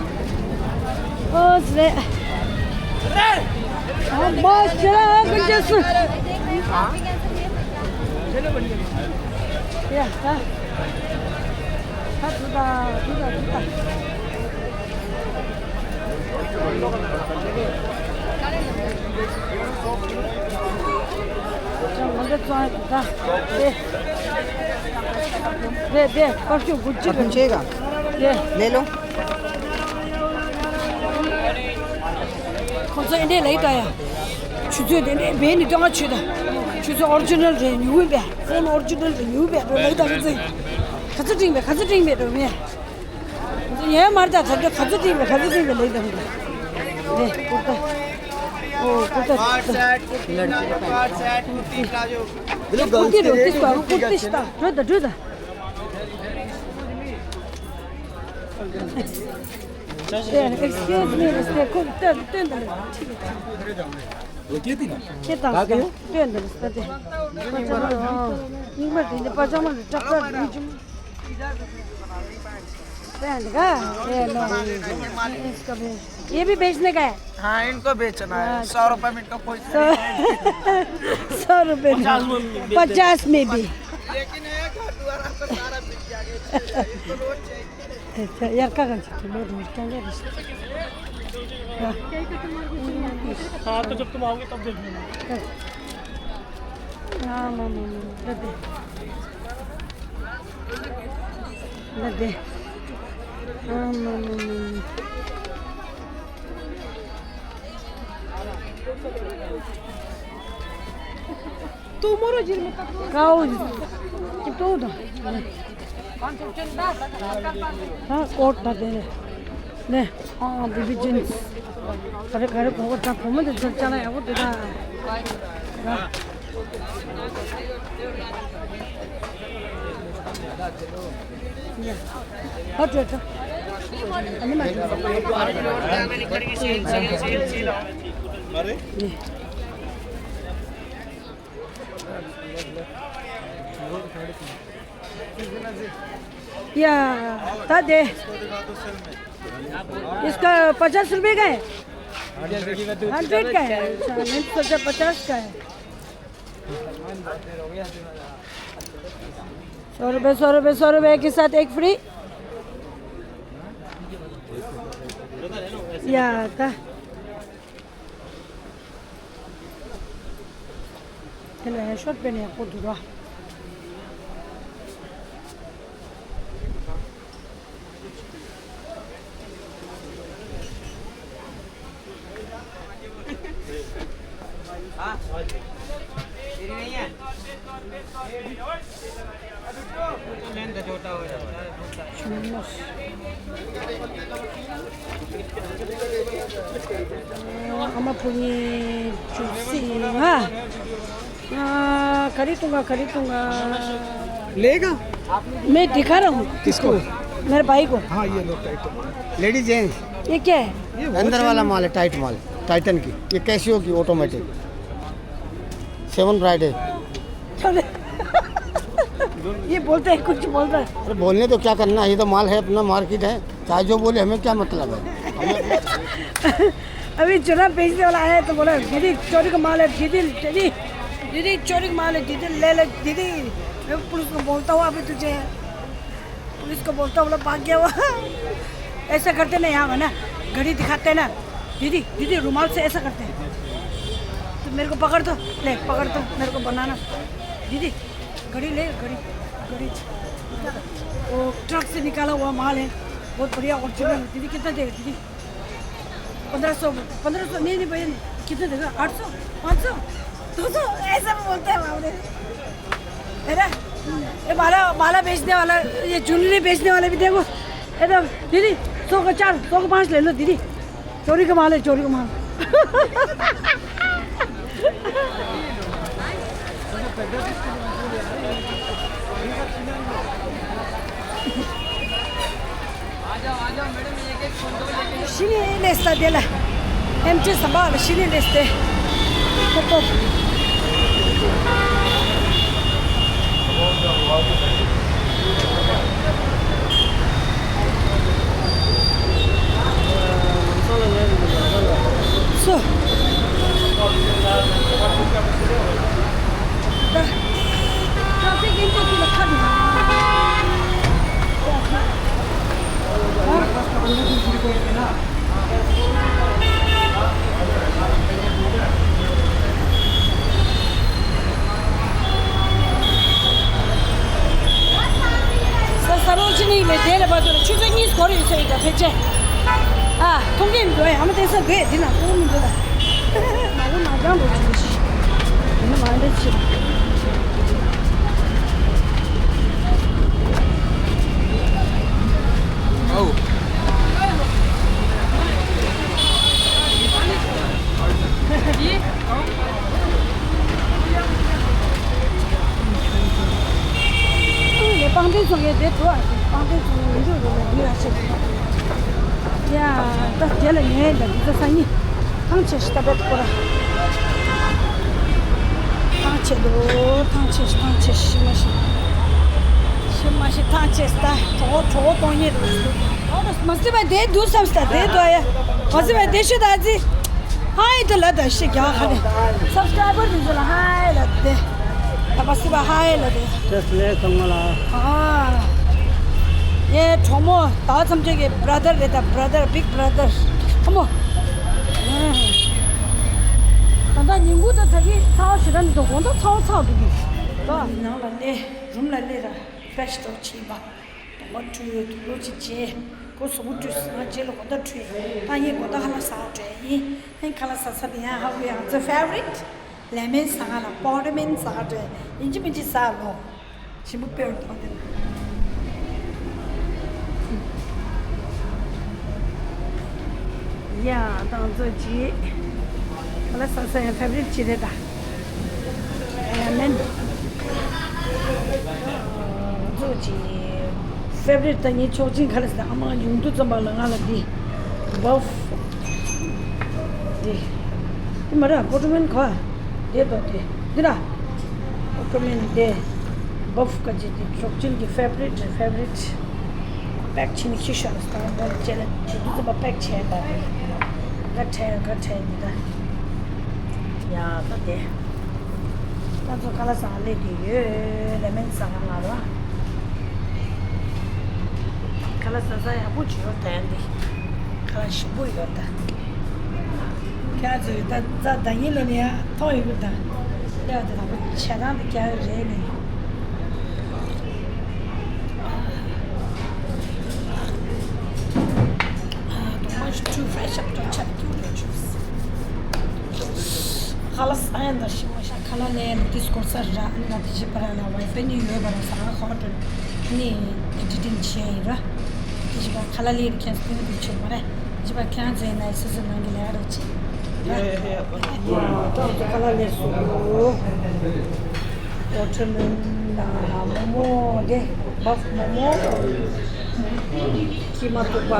ओ, दे। हाँ, बस, चला, आपका जैसा। ཡ། ད། ད་འགྲོ་ད། འགྲོ་ད། འགྲོ་ད། ཅང་མ་འདྲ་ཙང་ད། དེ། དེ་དེ་པར་ཤུ་དགུ་གཅིག་རེད། དེ། ལེ་ལོ། ཁོང་ཚོ་ཨེ་འདྲས་ལབ་ཀྱི་ད་ཡ། ཆུ་ཚོད་དེ་འདྲས་བས་ནི་སྟོན་ཁ་ཆུ་ད། ཆུ་ཚོད་ཨོ་རི་ཇི་ནལ་རེད་ཉུག་པས། ཕོན་ཨོ་རི་ཇི་ནལ་རེད་ཉུག་པས་འགྲོ་ལབ་ཀྱི་ད། ཁོང་ཚོས་ག་ཚོད་སྤྲིང་པས། ག་ཚོད་སྤྲིང་པས་འགྲོ་མེད། ཡ་མར་ད་ད་ད་ག་ཚོད་སྤྲིང་པས། ག་ཚོད་སྤྲིང་པས་ལབ་ཀྱི་ད། རེད། ཀུར་ཏ། ཨོ་ཀུར་ཏ། ཀོཊ་སེཊ། ཀུར་ཏི། ཀོཊ་སེཊ། ཀུར་ཏི། ཀུར་ཏི་རོ། ཏིས་པ་རོ། ཀུར་ཏི་ཤི་ད། འགྲོ་ད། འགྲོ་ད། Excuse me, respect. ཁོ་སྟོན་སྟོན་དང་། ཁྱེད་དང་སྟོན་དང་སྟོན་དང་། པ་ཇ་མ་རྙིང་པ་དེ་འདྲ་པ་ཇ་མ་རེད། ཀྲག་ཀྲག་རེད། ཅུང་། पहन का? ये लो। इसको भी, ये भी बेचने का है? हाँ, इनको बेचना है। हाँ। सौ रुपए में इनको कोई सौ, सौ रुपए में। पचास में भी। पचास में भी। लेकिन है, घर द्वार आपका सारा बिक जाएगा। इसको रोज चाहिए। अच्छा, यार, का गंज तो लो, क्या ले रही? हाँ। हाँ, तो जब तुम आओगे, तब देख लेना। हाँ, हाँ, हाँ, हाँ, हाँ, दे दे। दे दे। हाँ, हाँ, हाँ, हाँ। Tomorrow, Jirmita. Kau, itu tu. Ha, coat dah deh. Deh, ah, baby jeans. Kare kare, kau tak kamu tu jalan jalan aku tidak. Ya. Hot, hot. Ani mah. Ya, ता दे। इसका पचास रुपए का है? हंड्रेड का है। अच्छा, मैंने सोचा पचास का है। सौ रुपए, सौ रुपए, सौ रुपए के साथ एक फ्री। या, ता। དེ་ལ་ཧེ་ཤོད་པེ་ནས་ཡག་པོ་འདུག་ར། ཨ་མ་བུ་གཉིས་ཅུང་ཟད་ང་། ཨ། ག་རེ་བཏུང་ག་ག་རེ་བཏུང་ག लेगा? मैं दिखा रहा हूँ। किसको? मेरे भाई को। हाँ, ये लो, टाइटन। Ladies gents. ये क्या है? ये अंदर वाला माल है, टाइट माल, टाइटन की। ये कैसियो की ऑटोमेटिक। सेवन ब्राइड है। छोड़े। ये बोलता है, कुछ बोलता है। अरे, बोलने तो क्या करना है, ये तो माल है अपना, मार्केट है, चाहे जो बोले, हमें क्या मतलब है? हमें अभी चूड़ा बेचने वाला आया है तो बोला, "दीदी, चोरी का माल है, दीदी, दीदी, दीदी, चोरी का माल है, दीदी, ले ले, दीदी।" मैं पुलिस को बोलता हूँ अभी तुझे। पुलिस को बोलता हूँ, बोला, "भाग गया वो।" ऐसा करते ना यहाँ, है ना, घड़ी दिखाते ना, "दीदी, दीदी, रुमाल से ऐसा करते हैं।" तो मेरे को पकड़ दो, ले, पकड़ दो, मेरे को बनाना। दीदी, घड़ी ले, घड़ी, घड़ी। वो ट्रक से निकाला हुआ माल है, बहुत बढ़िया ओरिजिनल। दीदी, कितना देगा दीदी? पन्द्रह सौ, पन्द्रह सौ, नहीं, नहीं भैया, नहीं। कितने देगा? आठ सौ, पाँच सौ, दो सौ, ऐसा भी बोलता है बाप रे। है ना? ये माला, माला बेचने वाला, ये ज्वेलरी बेचने वाले भी देखो, एकदम, दीदी, सौ का चार, सौ का पाँच ले लो दीदी। चोरी का माल है, चोरी का माल। ཤི་ནི་ལས་ས་དེ་ལ། ཨེམ་ཆི་ཟམ་པ་ལ་ཤི་ནི་ལས་ཏེ། ཧོ་ཧོ། སོ། ད། ཆུ་ཚོད་གཉིས་འགོར་ཡོད་ས་ཡིན་ད་ཕལ་ཆེར། ཨ། མཐོང་གི་མི་འདུག་ཡང་མ་བལྟས་ས་འདུག་འདི་ན་མཐོང་གི་མི་འདུག་ད། མ་གུ་མ་སྦྱང་འགྲོ་ཆུ་ཞིག་འདི་ན་མ་འདྲ་ཆེ། ཨའོ། ཡེ་པང་གདན་ཚོ་ངས་བསྡད་འགྲོ་ཨ། པང་གདན་ཚོ་ངས་མི་འགྲོ་རེད་ལ་ཡུལ་ཨ་ཆེ། ཡ། ད་རྒྱལ་ལ་ཉལ་ཡིན་ད་འདི་ཚོ་སང་ཉིན། ཐང་ཆད་ཤི་ད་བེད་ཁོ་ར། ཐང་ཆད་འདུག་ཐང་ཆད་ཤི་ཐང་ཆད་ཤི་མ་ཤི། ཤི་མ་ཤི་ཐང་ཆད་ཤི་ད་གྲོགས་གྲོགས་གཏོང་ཉེ་རུ། ཨོ་ད་མ་སི་བ་དེ་འདུག་བསམ་སི་ད་དེ་འདུག་ཡ། མ་སི་བ་དེ་ཤི་ད་ཨ་ཙི། ཧའི་ད་ལ་ད་ཤི་རྒྱག་ཁ་ནས། སབ་སི་ཀྲའི་བར་དེ་ཚོ་ལ་ཧའི་ལ་དེ། ད་མ་སི་བ་ཧའི་ལ་དེ། ཇེ་སི་ལེ་ཚང་མ་ལ། ཨ། ངའི་གྲོགས་མོ་ད་ཐམས་ཅད་ཀྱི་བྷ་ར་དར་རེད་ད། བྷ་ར་དར། བིག་བྷ་ར་དར། ཁ་མོ། ད་ལྟ་ཉིན་གུང་ད་ད་གི་ཚ་བ་ཞེ་དྲག་འདུག་དགོང་དག་ཚ་བ་ཚ་བ་འདུག་གི། ད་ནང་ལ་སླེབས། རུམ་ལ་སླེབས་ར་ཕེ་རེ་ཤི་ཏོག་བྱས་པ། དོག་པ་བཀྲུས། དུག་ལོག་ཅིག་བྱས། གོས་གཟུགས་པོ་བཀྲུས་ཟིན་རྗེས་ལ་གོ་ད་བཀྲུས། ད་ངས་གོ་ད་ཁ་ལག་ཟ་བར་འགྲོ་ཡ་ཡིན། ཨེ་ཁ་ལག་ཟ་ས་དེ་ཡང་ཧ་གོ་ཡ། ང་ཚོའི་ཕེ་ཝ་རིཊ་ལེ་མོན་ཟ་ག་ལ་པོ་ཏི་མོན་ཟ་ག་འགྲོ་ཡ་ཡིན། ཅི་མིན་ཅི་ཟ་ལོ། ཞིམ་པོ་དཔེ་བར་ཐོག་དེ་ལ། ཡ་ད་ང་ཚོ་ཅིག་ཁ་ལག་ཟ་ས་ཡང་ཕེ་ཝ་རིཊ་ཅིག་རེད་ད། ཨ་མེན། ང་ཚོ་ཅིག་ཕེ་ཝ་རིཊ་ད་ངའི་ཆོག་མཆན་ག་རེ་ཟེར། ཨ་མ་ཡོང་དུས་ཙམ་པ་ལ་ང་ལ་འདི་བབ་འདི་འདི་མ་རེད། པོ་ཏི་མོན་ག་འདི་དོ་དེ་འདི་ར། པོ་ཏི་མོན་འདི་བབ་ག་ཅིག་འདི་ཆོག་མཆན་གྱི་ཕེ་ཝ་རིཊ་ཕེ་ཝ་རིཊ། པེག་བྱས་ནས་ཁྱི་ཤོར་སྟངས་པོ་ལ་བཅད་ལ་ཇུ་དུ་ཙམ་པ་པེག་བྱས་པ་རེད། ག་ཁྲལ་ག་ཁྲལ་འདི་ད། ཡ་ད་དེ། ད་ཚོ་ཁ་ལག་ཟ་ག་སླེབས་ཀྱི་ཡོད། ལེ་མོན་ཟ་ག་ང་རོ། ཁ་ལག་ཟ་ས་ཡག་པོ་ཅིག་ཡོད་ད་ཡ་འདི། ཁ་ལག་ཞིམ་པོ་ཡོད་ད། ཁྱེད་ཚོས་ད་རྩ་ད་ཡིན་ལ་ནི་ཡ་མཐོང་ཡོད་གི་ད། ལས་དེ་དང་པོ་བྱེད་སྟངས་དེ་རྒྱག་ཡོད་རེད་ནི། Don't want you to fresh up your chat to the juice. ཁ་ལག་ཟ་ཡ་འདྲ་ཞིག་མ་ཤ་ཁ་ལག་ལས་ནི་དུས་སྐོར་ས་ར་ཨ་ནི་ང་དེ་བཞི་པ་ར་ལ་ཝའི་ཕའི་ནི་ཡོད་པ་ར་ས་ཧ་ཧོ་ཊེལ་ནི་ཨེ་ཌི་ཊིང་བྱས་ཡིན་ར། དེ་བཞི་པ་ཁ་ལག་ལས་རི་ཁྱེད་སྟོན་དུ་ཆུག་པ་ར། བཞི་པ་ཁྱེད་རང་ཚོའི་ནང་སོ་སོ་ནང་གི་ལས་ཀ་རོགས་བྱེད་ར། ཏོག་ཏོག་ཁ་ལག་ལས་སུ། ཝ་ཊར་མེ་ལོན་དང་མོག་མོག་དེ་བབ་མོག་མོག་ཀྱི་མ་གཏོགས་པ།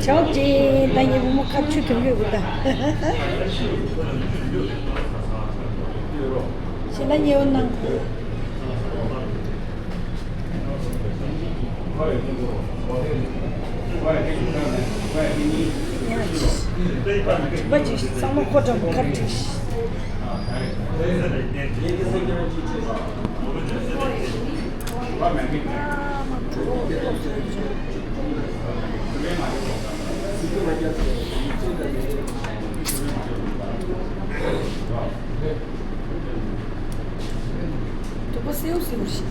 ཆའོ་ཅེ་ད་ངའི་བུ་མོ་ཁ་ཆུ་དུང་ཡོད་གི་ད། ཞེ་ན་ཉེ་བོ་ནང་། བ་ཅིག་ཚང་མ་ཁོ་འདྲ་མི་ཁར་བྲིས། དུ་པ་སེའུ་སེའུ་ཞིག་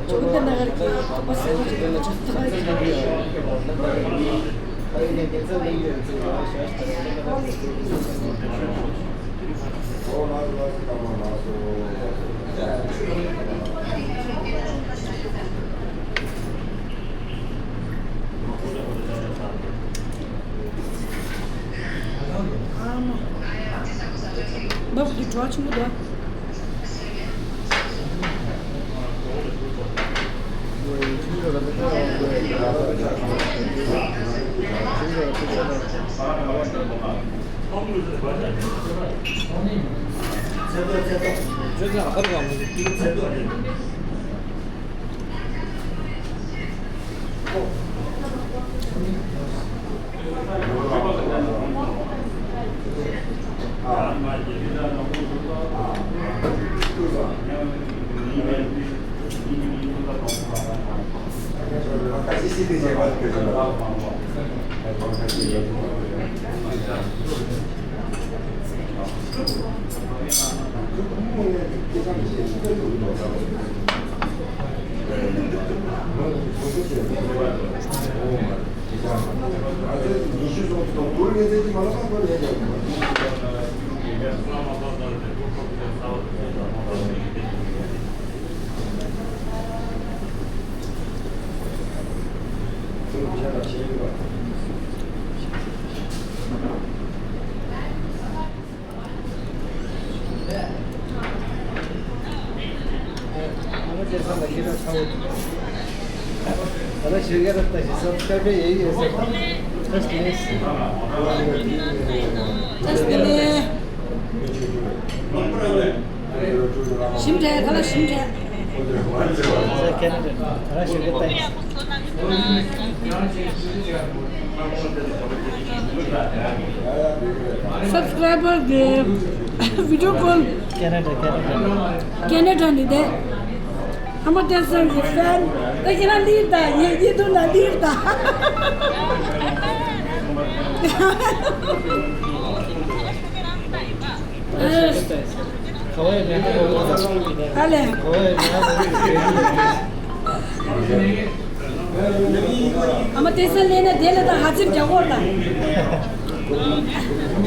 ཅུང་ཏེ་ན་གར་གྱི་དུ་པ་སེའུ་ཞིག་ལ་ཅུང་ཏེ་ན་གར་གྱི། ཨ་མ། འབབ་ཀྱི་བྲོ་བ་ཆེན་པོ་འདུག་ཞིམ་དྲགས། ཁ་ལག་ཞིམ་དྲགས། Subscriber གི་video call Canada, Canada. Canada ནས་བསྡད། ཨ་མ་བསྟན་འཛིན་གྱི་ཕན། ད་ཁྱེད་རང་ལིབ་དང་། ཡིན་ཡིན་འདུག་ན་ལིབ་དང་། ཨ་ལས། ཨ་མ་བསྟན་འཛིན་སླེབས་ན་དེ་ལ་ད་ཧ་ཙིར་རྒྱག་གོ་ལ།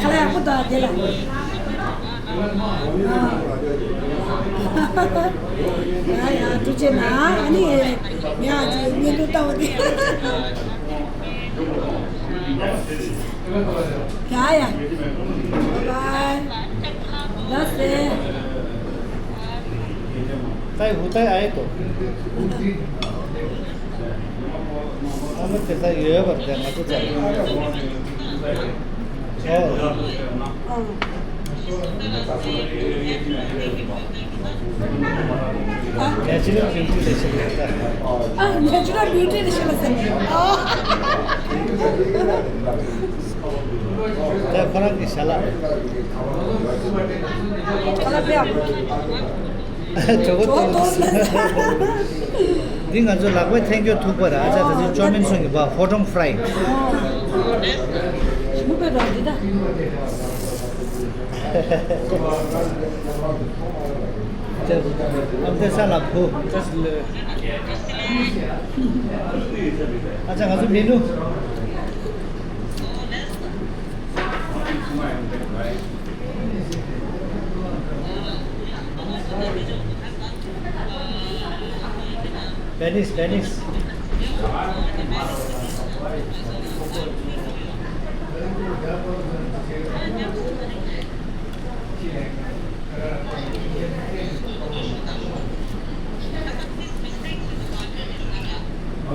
ཁ་ལག་ཡག་པོ་དང་དེ་ལ། ཡ་ཡ། ཐུགས་རྗེ་གནང་། ཨ་ནི་ངས་ཨ་ཅེ་བརྙན་ཐུང་ལྟ་བ་དེ། ཡ་ཡ། བཱའི་བཱའི། ལགས་སེ། ད་ཧུ་ད་ཨེ་ཏོ། ཨ་མ་དེ་ད་ཡོད་པར་དེ་ང་ཚོ་ཚར། ཨོ། Natural beauty ལས་ཤེས་ལ་ཟེར། ཨ། Natural beauty ལས་ཤེས་ལ་ཟེར། ཨ། ད་ཁོ་རང་གི་ཞལ་ལག་ཁ་ལག་དཔེ་ཡག་པོ་འདུག་གྲོད་ཁོག་ལྟོགས་སོང་། འདི་ང་ཚོ་ལག་པས་འཐེན་རྒྱུ་ཐུག་པ་རེད། ཨ་ཅག་ད་ཅི་ཅོ་མིན་སོང་གི་བ་ཧོ་ཀྲོང་ཧྥ་རའི། ཞིམ་པོ་དཔེ་འདུག་འདི་ད། ཨ་ཏེ་ས་ལ་ཕུ། ཨ་ཅག་ང་ཚོ་མི་ནུ། Venice, Venice. ཨ།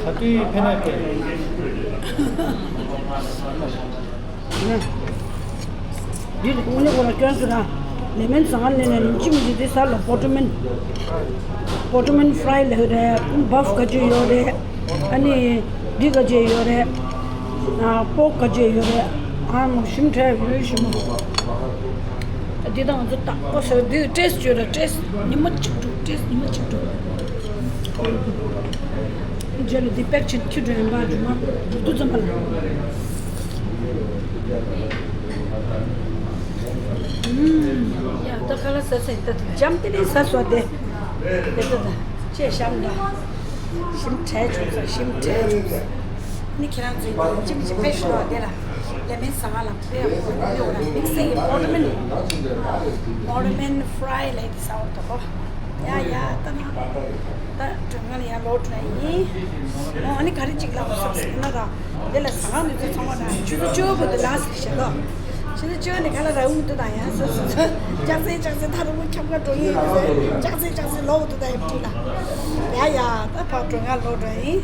ག་དུས་ཕེབས་ན་ཕེབས། འདི་དངོས་གནས་ཁོ་ལ་སྐྱོན་ཟེར་ན། ལེ་མན་ཟ་ཁང་ལ་ནས་ཅི་མི་འདི་དེ་ཟ་ལ། པོ་ཏོ་མན། པོ་ཏོ་མན་ཧྥ་རའི་ལབ་རེད། བྷབ་ག་ཅིག་ཡོད་རེད། ཨ་ནི་འདི་ག་ཅིག་ཡོད་རེད། ཨ། པོག་ག་ཅིག་ཡོད་རེད། ཨ་མ་ཞིམ་དྲགས་ཡོད་ཞིམ་པོ། འདི་དང་ང་ཚོ་བཏགས་པ་ཟེར་འདི་ཊེ་སི་ཊི་ཡོད་རེད། ཊེ་སི་ཊི་ཉི་མ་གཅིག་འགྲོ། ཊེ་སི་ཊི་ཉི་མ་གཅིག་འགྲོ། རྗེས་ལ་འདི་པེག་ཆེན་ཁྱི་འགྲོ་ཡིན་པ་འགྲོ་མ་འགྲོ་དུས་ཙམ་པ་ལ། ཡ་ད་ཁ་ལག་ཟ་ཟ་ཡིན། ད་འཇམ་ཏི་ལི་ཟ་སོ་དེ། དེ་ད་ད་ཅེས་ཤམ་ད། ཞིམ་དྲགས་བྱུང་སོང་། ཞིམ་དྲགས་བྱུང་སོང་། ནི་ཁྱེད་རང་ཚོའི་ཅི་མི་ཅི་དཔེ་ཞུ་བ་དེ་ལ་ལེ་མན་ཟ་ཁང་ལ་དཔེ་ཡག་པོ་ཡོད་ལ། དམིགས་བསལ་གྱི་པོ་ཏོ་མན། པོ་ཏོ་མན་ཧྥ་རའི་ལབ་དེ་ཟ་བར་འདུག་གོ། ཡ་ཡ། ད་ན་ད་མགྲོན་ཁང་ལ་ཡར་ལོག་འགྲོ་ཡ་ཡིན། ཨོ། ཨ་ནི་ག་རེ་ཅིག་ལབ་དགོས་བསམ་སོང་ན། ད་དེ་ལ་ཟ་ཁང་དེ་ཚོ་ཚང་མ་ད་ཆུ་ཚོད་བཅུ་བར་དུ་ལགས་ཟེར་བཤད་དོ། ཆུ་ཚོད་བཅུ་ནས་ག་ལ་ར་འུ་དུ་ད་ཡ་ཟེར་ཟེར་ཟེར། ལྕགས་སྲེག་ལྕགས་སྲེག། ད་རུང་ཁྱབ་ཁ་འགྲོ་ཡིན་ཟེར། ལྕགས་སྲེག་ལྕགས་སྲེག་ལོག་འུ་དུ་ད་ཡ་བྲིས་ལ། ཡ་ཡ། ད་ཕར་མགྲོན་ཁང་ལོག་འགྲོ་ཡ་ཡིན།